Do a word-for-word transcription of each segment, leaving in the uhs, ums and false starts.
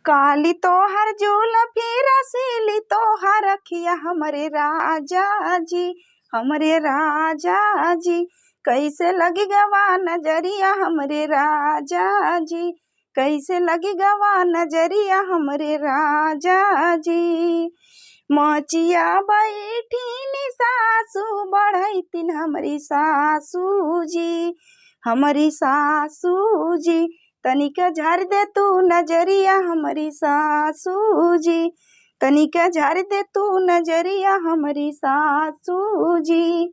काली तोहर जुल्फी रसीली तोहर अखिया हमरे राजा जी, हमरे राजा जी। कैसे लगी गवा नजरिया हमरे राजा जी, कैसे लगी गवा नजरिया हमरे राजा जी। मचिया बैठीन सासू बढ़ैतिन हमरी सासू जी, हमरी सासू जी। तनिक झारि दे तू नजरिया हमरी सासू जी, तनिक झारि दे तू नजरिया हमरी सासू जी।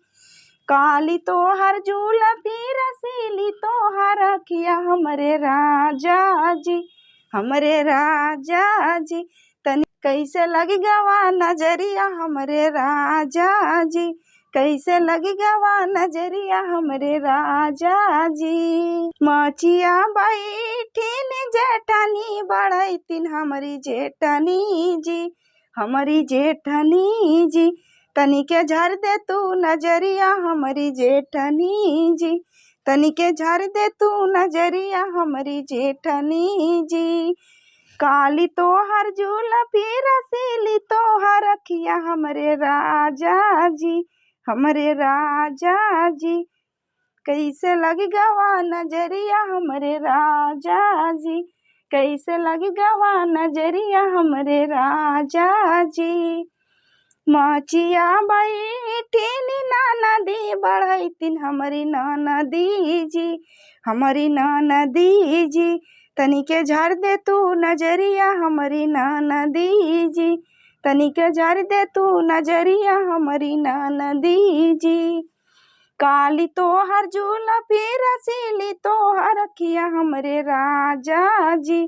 काली तोहर जुल्फी रसीली तोहर अखिया हमरे राजा जी, हमरे राजा जी। तनी कैसे लगी गवा नजरिया हमरे राजा जी, कैसे लगी गवा नजरिया हमरे राजा जी। मचिया बैठीन जेठनी बढ़ैतिन हमरी जेठनी जी, हमरी जेठनी जी। तनिक झारि दे तू नजरिया हमरी जेठनी जी, तनिक झारि दे तू नजरिया हमरी जेठनी जी। काली तोहर जुल्फी रसीली तोहर अखिया हमरे राजा जी, हमरे राजा जी। कैसे लगी गवा नजरिया हमरे राजा जी, कैसे लगी गवा नजरिया हमरे राजा जी। मचिया बैठीन ननदी बढ़ैतिन हमरी ननदी जी, हमरी ननदी जी। तनिक झारि दे तू नजरिया हमरी ननदी जी, तनिक झारि दे तू नजरिया हमरी ननदी जी। काली तोहर जुल्फी रसीली तोहर अखिया हमरे राजा जी,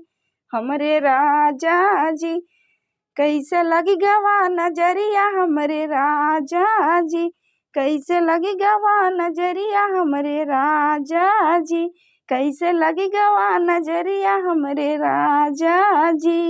हमरे राजा जी। कैसे लगी गवा नजरिया हमरे राजा जी, कैसे लगी गवा नजरिया हमरे राजा जी, कैसे लगी गवा नजरिया हमरे राजा जी।